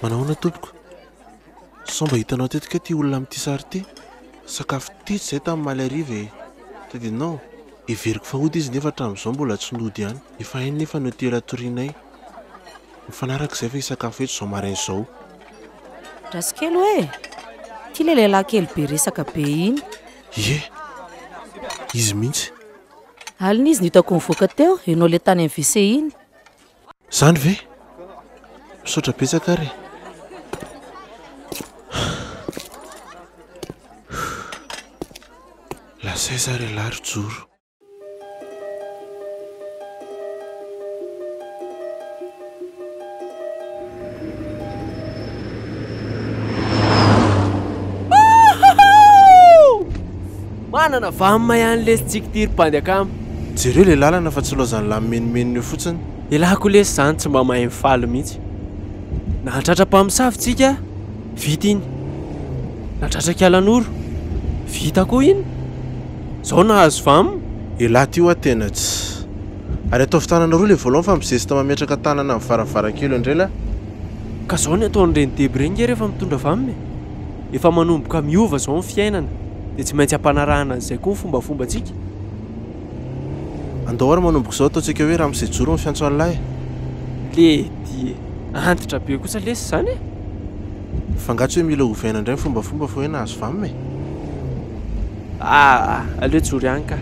Manahoana tompoko? Sao mba hitanao teto kay ity olona amin'ity sary ity? Sakafo teto izay tamin'ny omaly hariva e! Tadidinao? Heveriko fa hody izy nefa hatramin'izao mbola tsy nody ihany. Efa hainy nefa ny hotely hatorianay. Mifanaraka izay fa hisakafo eto izao maraina izao. Andraso kely hoe! Ity ilay lehilahy kely be resaka be iny. Ie! Izy mihitsy. Alina izy no hitako nivoaka teo, ianao ilay tany amin'ny WC iny. Izany ve? Misaotra betsaka ary e. Lasa aiza ary ialahy ry Joro? Manana vanona ihany lesy tsika ity ry bandy akama. Jereo ilay lalana fa tsy laozan'lah mimenomenona eo fotsiny. Elah koa lesy zany tsy mba mahay mifaly mihitsy. Nahatratra mpamosavy tsika, vita iny. Nahatratra kialanoro, vita koa iny. Zao nahazo vam. Elah ty hoa tena tsy. Ary ataovy tanana roa le voalohany fa mizesta mametraka tanana amin'ny varavarankely eo indray lah. Ka zao ny ataon'ireny deby ireny nge rehefa mitondra vam e. Efa manomboka miova zao ny fiainana dia tsy maintsy ampanarahana an'izay koa ny fombafombantsika. Andao ary manomboka izao ataontsika hoe ramose joro ny fiantso an'lah e. Ledy e! Antitra be kosa lesy izany e! Fa nga tsy hoe mila ovaina indray ny fombafomba fa hoe nahazo vam e? Aa! Aleo joro ihany ka!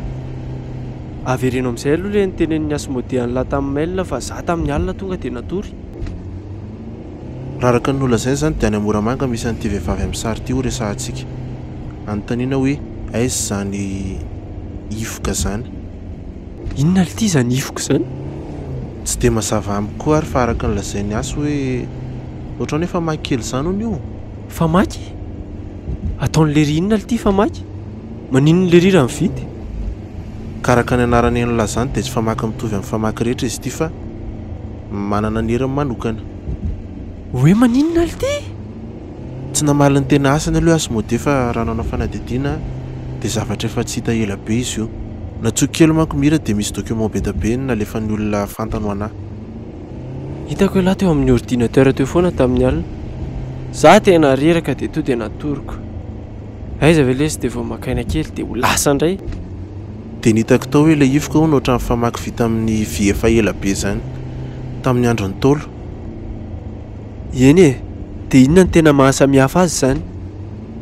Avereno amin'izay aloha ilay notenenin'i Asmodee an'lah tamin'ny mail fa za tamin'ny alina tonga dia natory. Raha araka ny nolazainy izany dia any Moramanga misy an'ity vehivavy amin'ny sary ity ho resahantsika. Anontaniana hoe aiza izany hifoka izany? Inona lty izany hifoka izany? Tsy dia mazava amiko koa ary fa araka ny lazain'i Hasy hoe ohatran'ny hoe famaky kely izany hono io. Famaky? Ataon'i lery inona lty famaky? Maninona lery raha mividy? Ka araka ny anarany nilazany dia tsy famaky mitovy amin'ny famaky rehetra izy ity fa manana ny heriny manokana. Hoe maninona lty? Tsy namaly ny tena asany aloha i Asmodee fa raha nanao fanadihadiana dia zavatra efa tsy hita ela be izy io. Nantsoiko kely manko Mira dia misy document be da be nalefan'ny olona fantany ho anah. Hitako ialahy teo amin'ny ordinateur teo foana tamin'ny alina. Za tena reraka dia to dia natoriko. Aiza ve lesy dia vao maka aina kely dia ho lasa indray. Dia ny hitako tao hoe ilay hivoka hono ohatran'ny famaky vita amin'ny vy efa ela be izany. Tamin'ny andron'ny Ntaolo. Eny e! Dia inona no tena mahasamihafa azy izany?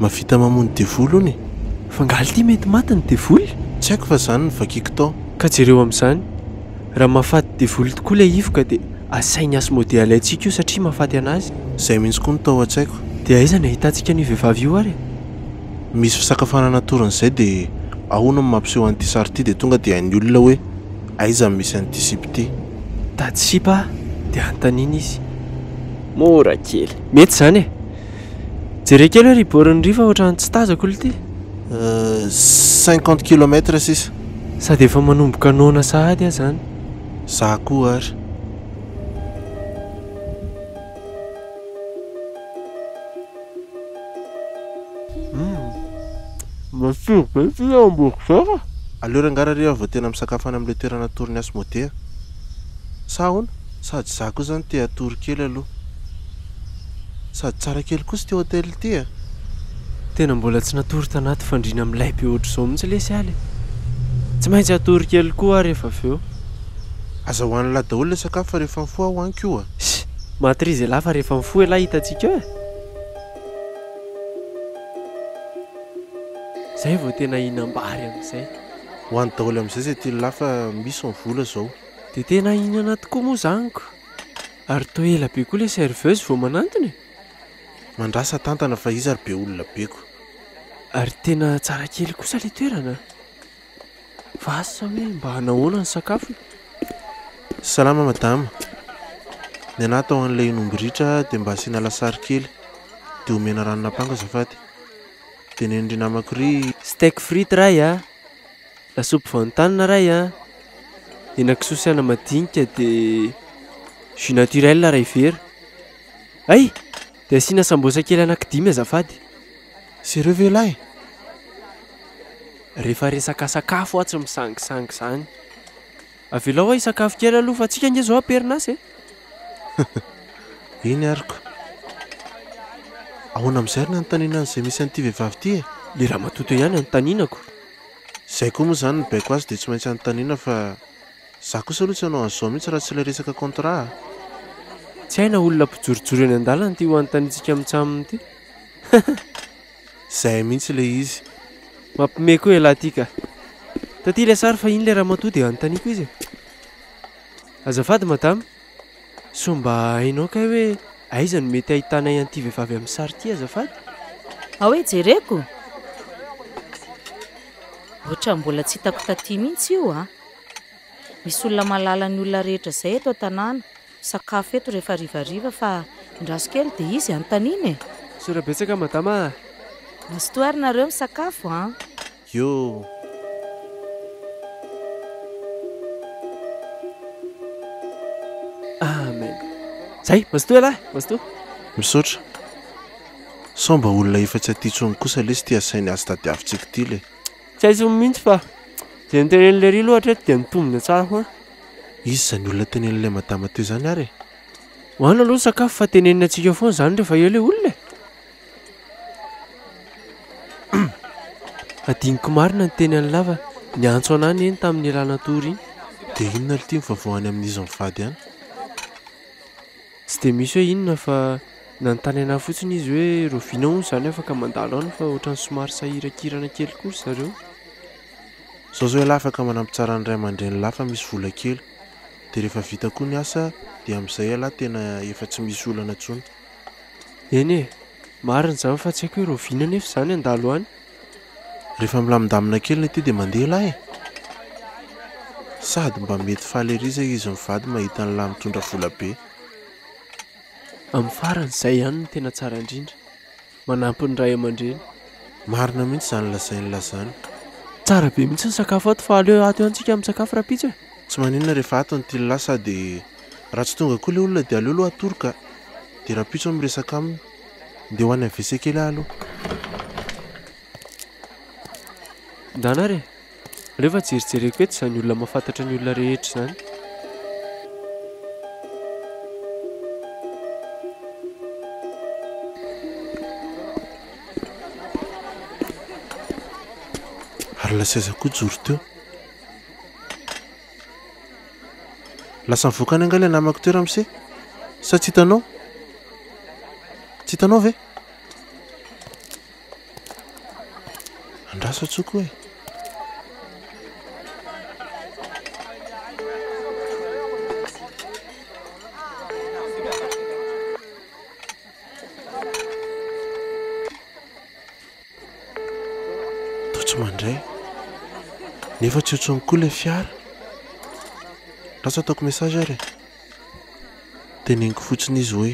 Mahavita mamono devoly hono e! Fa nga lty mety maty ny devoly? Tsy haiko fa izany no vakiako tao. Ka jereo amin'izany, raha mahafaty devoly tokoa ilay hivoka dia asain'i Asmodée alaintsika io satria mahafaty an'azy. Izay mihitsy koa no tao an-tsaiko. Dia aiza no ahitantsika an'io vehivavy io ary e? Misy fisakafoanana atoron'izay dia ao hono no mampiseho an'ity sary ity dia tonga dia hain'ny olona hoe aiza no misy an'ity sipa ity. Mitady sipa aho dia anontaniana izy. Mora kely. Mety izany e! Jereo kely hoe ry bord-n'i ry fa ohatran'ny tsy tazako lty. 50 kilomètre sisa. Sady efa manomboka noana sahady aho izany. Za koa ary. Matsiro be ity hamburger a! Aleo rangahy raha rehefa vao tena misakafo any amin'ilay toerana atoron'i Asmodee a! Sa ahoana? Sady za koa zany te hatory kely aloha. Sady tsara kely kosa ity hotel ity a! Tena mbola tsy natory tanaty fandriana milay be ohatr'izao mihitsy lesy aly e! Tsy maintsy hatory kely koa aho rehefa avy eo. Aza hohanin'lah daholo ilay sakafo fa rehefa mifoha aho hohaniko io a! Ssy! Matrize elah fa rehefa mifoha elah hitantsika eo e! Zay vao tena hihinam-bary amin'izay. Ho any daholo amin'izay izay tian'lah fa misy ny vola izao. Dia tena hihinana tokoa moa zany ko! Ary toa ela be koa ilay serveuse vao manantona e! Mandrasa tantana fa iza ary be olona be ko! Ary tena tsara kely kosa ilay toerana a! Fa asa hoe mba hanahoana ny sakafony? Salama madama. Ny anah atao an'ilay inomby ritra dia mba asiana lasary kely dia omena ranon'ampango azafady. Teneno ry namako ry. Steak frite ray a, lasopy voantanina ray a, henakisoa sy anamadinika dia jus naturel ray vera. Hay! Dia asiana sambosa kely anaky dimy azafady. Sérieux ve lahy? Rehefa resaka sakafo aho tsy misangisangy izany. Avelao aho hisakafo kely aloha fa tsika ange izao am-perinasa e! Eny ary ko. Ahoana amin'izay ary ny anontaniana an'izay misy an'ity vehivavy ity e? Le ramatoa teo ihany anontanianako. Izay koa moa izany nibaiko azy dia tsy maintsy anontaniana fa za kosa aloha tsy hanao an'izao mihitsy raha tsy ilay resaka contrat a! Tsy hay na olona mpijorojoro eny an-dalana ity ho anontaniantsika mitsam ity. Izay mihitsy ilay izy. Mampime koa elah ty ka. Taty ilay sary fa iny ilay ramatoa dia anontaniako izy e. Azafady madama, sao mba hainao kay hoe aiza no mety ahitanay an'ity vehivavy amin'ny sary ity azafady? Ao e jereko! Ohatran'ny mbola tsy hitako taty mihitsy io a! Misy olona mahalala ny olona rehetra izay eto an-tanàna, misakafo eto rehefa harivariva fa indraso kely dia izy anontaniana e! Misaotra betsaka madama a! Mazotoa ary nareo misakafo an! Yo! Amen! Zay! Mazotoa ialahy! Mazotoa! Misaotra. Sao mba olona efa tsy aty intsony kosa lesy ity asainy azy tadiavintsika ity le. Tsy hay tsony mihitsy fa izay notenenin'ilay ry aloha hatreto dia nitombina tsara foana. Iza izany olona tenenin'ilay madama teo izany ary e? Hohanina aloha ny sakafo fa tenenina antsika foana izany rehefa eo ilay olona e! Adinoko marina ny teny an'i Lava, niantso anah neny tamin'ny ela natory iny. Dia inona ry ty ny vaovao any amin'izy mivady any? Tsy dia misy hoe inona fa nanontany anah fotsiny izy hoe rahoviana hono izany afaka mandalo any fa ohatran'ny somary sahirankirana kely koa ry zareo. Zao zao ialahy afaka manampy tsara ny ray aman-dreny lahy fa misy vola kely. Dia rehefa vita koa ny asa dia amin'izay ialahy tena efa tsy misy olana intsony. Eny e! Marina izany fa tsy haiko hoe rahoviana anefa izany handalo any. Rehefa milamindamina kely ny aty dia mandeha lahy e! Sady mba mety faly ery izay izy mivady mahita an'lah mitondra vola be. Amin'ny farany izay ihany no tena tsara indrindra. Manampy ny ray aman-dreny. Marina mihitsy izany lazain'lah izany. Tsara be mihitsy ny sakafo ato fa aleo ato ihany tsika misakafo rahampitso e! Tsy maninona rehefa ato ny tian'lah sady raha tsy tonga koa ilay olona dia aleo aloha hatory ka! Dia rahampitso aho miresaka aminy. Ndeha ho any amin'ny WC kely aho aloha. Ndana ary e! Aleo fa jerijereko eto izany olona mahafantatra ny olona rehetra izany. Ary lasa aiza koa joro teo? Lasa nivoaka any angaha ilay namako teo ramose? Sa tsy hitanao? Tsy hitanao ve? Andraso atsoko e. Toa tsy mandray. Nefa tsy eo intsony koa ilay fiara. Lasa ataoko message ary e. Teneniko fotsiny izy hoe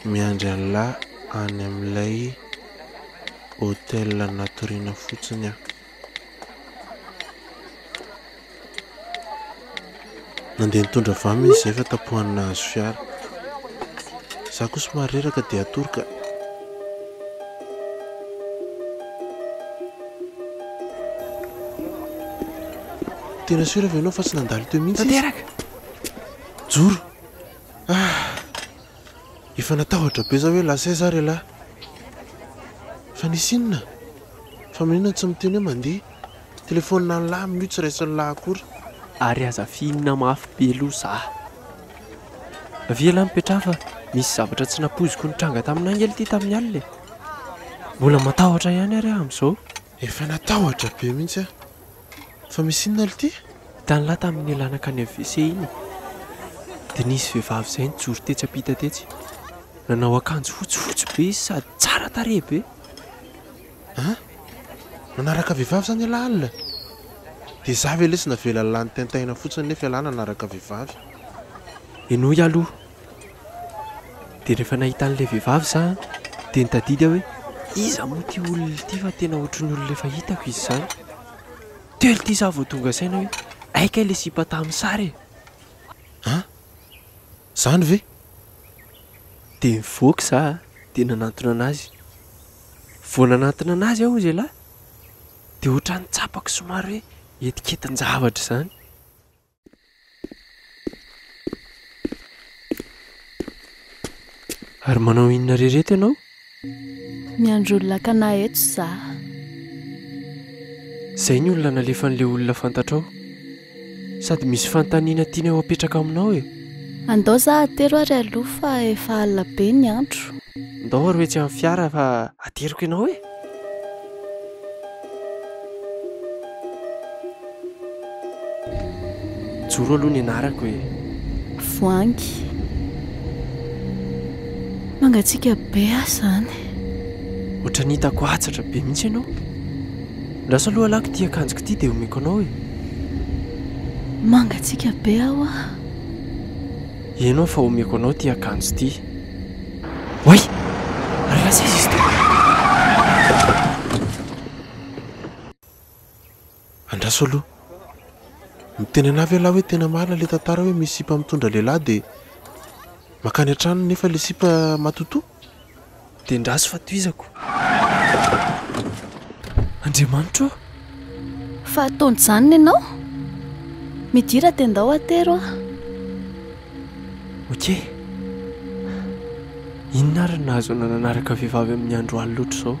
miandry an'lah any amin'ilay hotel natoriana fotsiny aho. Nandeha nitondra vam izy izay fa tapohany nahazo fiara. Za koa somary reraka dia hatory ka. Tena sûr ve ianao fa tsy nandalo teo mihitsy izy? Tanteraka! Joro! Ah! Efa natahotra be za hoe lasa aiza ary ialahy? Fa nisy inona? Fa maninona tsy miteny hoe mandeha? Telefaonina an'lah amin'io tsy raisin'lah akory. Ary aza fihinina mafy be aloha za. Avia ialahy mipetraha fa misy zavatra tsy nampoiziko nitranga taminà ange ity tamin'ny alina e. Mbola matahotra ihany ary aho amin'izao. Efa natahotra be mihitsy aho. Fa misy inona lty? Hitan'lah tamin'ny nialana nankany amin'ny WC iny dia nisy vehivavy izay nijoro tetsy ampita tetsy. Nanao akanjo fotsifotsy be izy sady tsara tarehy be. An? Nanaraka vehivavy izany ialahy alina? Dia za ve lesy navelan'lah nitaintaina fotsiny nefa ialahy nanaraka vehivavy? Henoy aloha. Dia rehefa nahita an'ilay vehivavy za dia nitadidy aho hoe iza moa ity olona ity fa tena ohatran'ny olona efa hitako izy izany. Teo ity za vao tonga saina hoe hay kay ilay sipa tamin'ny sary e! An? Zany ve? Dia nivoaka za dia nanantona anazy. Vao nanantona anazy aho hozy ialahy dia ohatran'ny tsapako somary hoe hetiketin-javatra izany. Ary manao inona re reto ianao? Miandry olona hakana ahy eto za. Izay ny olona nalefan'ilay olona fantatrao. Sady misy fanontaniana tianay ho apetraka aminao e! Andao za atero ary aloha fa efa alina be ny andro. Ndao ary ho etsy amin'ny fiara fa ateriko ianao e! Joro aloha ny anarako e! Voangy. Mangatsiaka be aho izany. Ohatran'ny hitako hatsatra be mihitsy ianao. Andraso aloha alako ity akanjoko ity dia omeko anao e! Mangatsiaka be aho an! Eny aho fa omeko anao ity akanjo ity. Oay! Ary lasa iza izy ity? Andraso aloha. Miteny anah ve lah hoe tena marina le tantara hoe misy sipa mitondra lehilahy de makany an-tranony nefa le sipa matotoa? Dia ndraso fa tohizako. Andriamanitra ô! Fa ataony janona ianao? Midira dia ndao atero aho. Ok. Inona ary no nahazoana nanaraka vehivavy amin'ny andro alina ohatr'izao?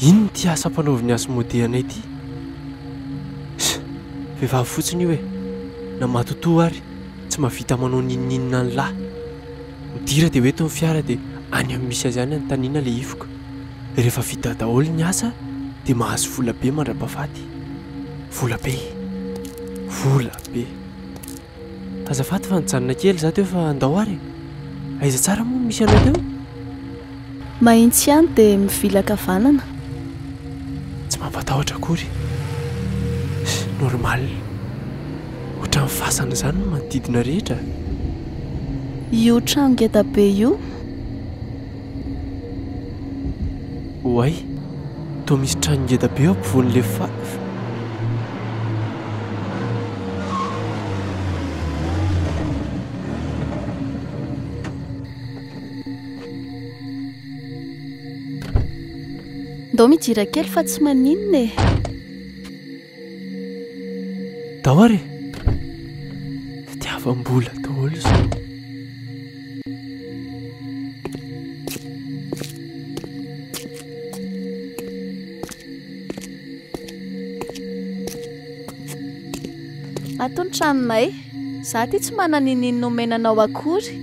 Inona ity asa ampanaovin'i Asmodée anay ity? Ss, vehivavy fotsiny io e! Na matotoa ary, tsy mahavita manao n'inon'inona ny lahy. Midira dia hoento ny fiara dia any amin'ny misy azy any anontaniana ilay hifoka. Rehefa vita daholo ny asa dia mahazo vola be mandra-pahafaty. Vola be. Vola be. Azafady fa nijanona kely za teo fa andao ary e. Aiza tsara moa no misy anao teo? Mahitsy ihany dia mivily ankavanana. Tsy mampatahotra akory. Normal. Ohatran'ny fasana izany ny manodidina rehetra. Io trano ngeda be io. Oay, toa misy trano ngeda be eo ampovoan'ilay fa. Ndao midira kely fa tsy maninona e. Dao ary e! Fitiavam-bola daholo izao. Ato ny tranonay. Za aty tsy manana ninininona omena anao akory.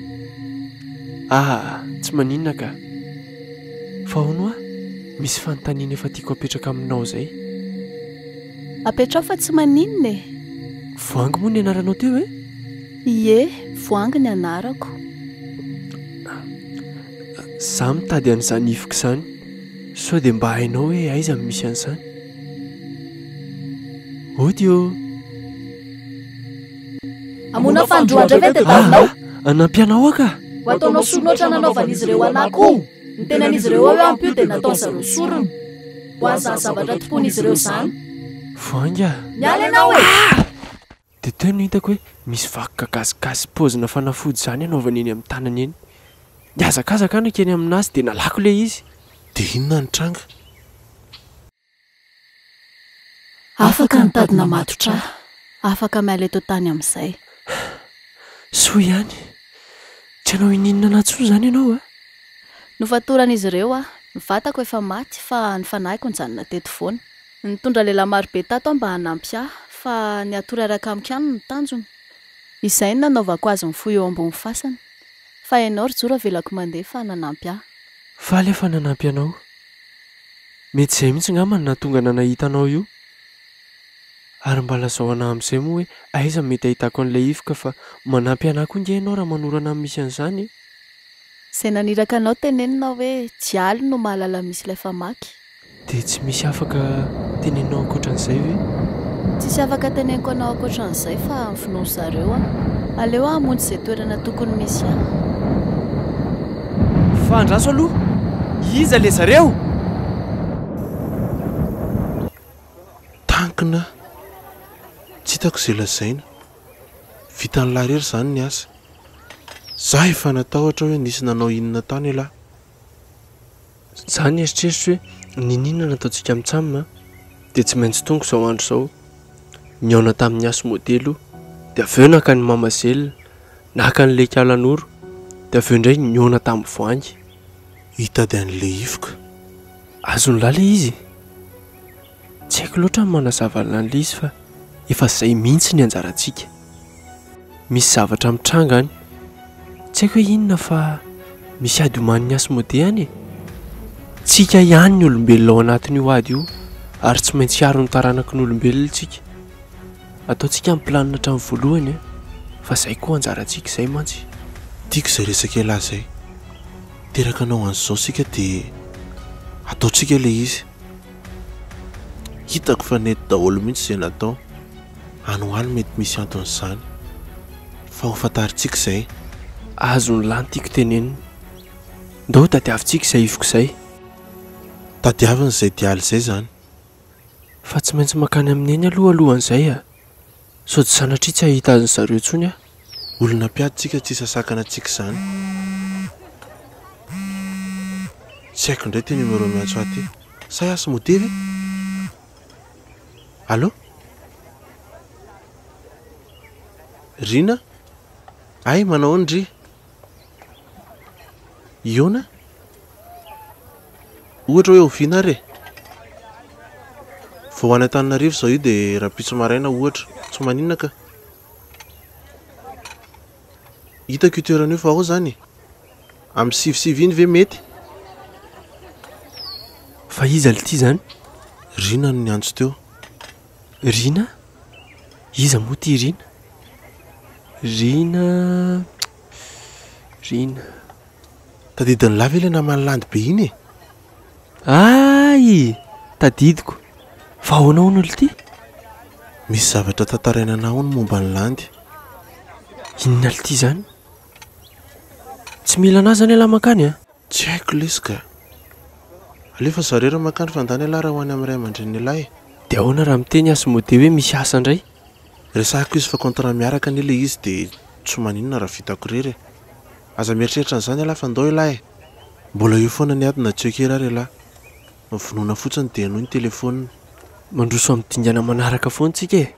Ah, tsy maninona ka. Fa hono hoa, misy fanontaniana efa tiako apetraka aminao izay. Apetraho fa tsy maninona e! Voahangy moa ny anaranao teo e? Ie, Voahangy ny anarako. Za mitady an'izany ivoko izany, sao dia mba hainao hoe aiza no misy an'izany? Ody ô! Hamono fandroa indray ve dia davinao? Ah, hanampy anao aho ka! Ho ataonao sorona ohatra nanaovan'izy ireo anah koa. Ny tenan'izy ireo hoe ampio dia nataon-dry zareo sorona. Ho an'izany zavatra tompoin'izy ireo izany. Voahangy ah! Miala ianao e! Dia teo no hitako hoe misy vakoka gasigasy paozina fanafody izany anaovany eny amin'ny tanany eny. Nihazakazaka aho nankeny aminazy dia nalako ilay izy. Dia inona no tranga? Afaka ny tady namatotra ahy. Afaka miala eto an-tany amin'izay. Soa ihany. Tsy hanao ininona anà intsony izany ianao a! Nofatoran'izy ireo aho. Ny vatako efa maty fa ny fanahiko nijanona teto foana. Nitondra lehilahy marobe tato aho mba hanampy ahy, fa ny hatory hiaraka amiko ihany no tanjony. Izay no nanaovako azy mifoha eo ambony fasana. Fa ianao ry Joro avelako mandeha fa nanampy ahy. Faly aho fa nanampy anao. Mety izay mihitsy angamba no nahatonga anà nahita anao io. Ary mba lazao anà amin'izay moa hoe aiza no mety ahitako an'ilay hivoka fa manampy anà koa ange ianao raha manoro anà ny misy an'izany e! Izay naniraka anao tenenina hoe Jialy no mahalala misy ilay famaky. Dia tsy misy afaka teneninao ankoatran'izay ve? Tsisy afaka teneniko anao ankoatran'izay fa vonoin zareo aho. Aleo aho hamonjy izay toerana tokony misy ahy. Fa andraso aloha! Iza le zareo? Tankina aho. Tsy hitako izay lazaina. Vitan'lah irery izany ny asa. Za efa natahotra hoe nisy nanao inona tany elah. Za nieritreritra hoe niniana nataontsika mitsam a, dia tsy maintsy tonga izao andro izao. Nihaona tamin'i Asmodee aloha, dia avy eo naka an'i Mama Zela, naka an'i Lekalanoro, dia avy eo indray nihaona tamin'i Voahangy. Hitady an'ilay hivoka. Azon'lah ilay izy e! Tsy haiko loatra ny manazava an'ilay izy fa efa izay mihitsy ny anjarantsika. Misy zavatra mitranga any. Tsy haiko hoe inona fa misy ady omanin'ny Asmodée any e! Tsika ihany ny olombelona ao anatin'io ady io ary tsy maintsy hiaro ny taranaky ny olombelona isika. Ataontsika ny planina hatramin'ny voalohany an! Fa izay koa anjarantsika izay mantsy. Tiako izay resaka ialahy izay. Teraka anao an'izao isika dia ataontsika ilay izy. Hitako fa nety daholo mihitsy izay natao. Any ho any mety misy antony izany. Fa ho fantarintsika izay. Azon'ny lahy ny tiako tenenina. Ndao tadiavintsika izay ivoko izay. Tadiavina izay dialy izay izany. Fa tsy maintsy mankany amin'i Neny aloha alohan'izay a! Sao dia sanatria tsy hahita an-dry zareo intsony aho. Olona mpiady tsika tsy hisasakana antsika izany. Tsy haiko indray ity numéro miantso ahy ity. Sa i Asmodee ve? Allô? Rina? Hay, manao ahoana ndry? Iona? Ohatra hoe oviana ary e? Vao any Antananarivo izao io dia rahampitso maraina ohatra, tsy maninona ka. Hitako io toerana io fa ao izany e. Amin'ny sivy sivy iny ve mety? Fa iza lty izany? Rina no niantso teo. Rina? Iza moa ity Rina? Rina, Rina. Tadidin'lah ve ilay naman'i Landy be iny e? Hay! Tadidiko. Fa ahoana hono lty? Misy zavatra tantaraina anah hono momba an'i Landy. Inona lty izany? Tsy mila anah izany ialahy mankany a! Tsy haiko lesy ka. Alefa zareo raha mankany fa ndany ialahy raha ho any amin'ny ray aman-drenin'ialahy e. Dia ahoana raha miteny Asmodée hoe misy asa indray? Resahiko izy fa contrat miaraka anie ilay izy dia tsy maninona raha vitako irery e. Aza mieritreritra an'izany ialahy fa ndao ialahy e. Mbola eo foana ny ady na tsy eo kely ary ialahy. Mivonona fotsiny dia henoy ny telefaonina. Mandroso amin'ny dingana manaraka foana tsika e.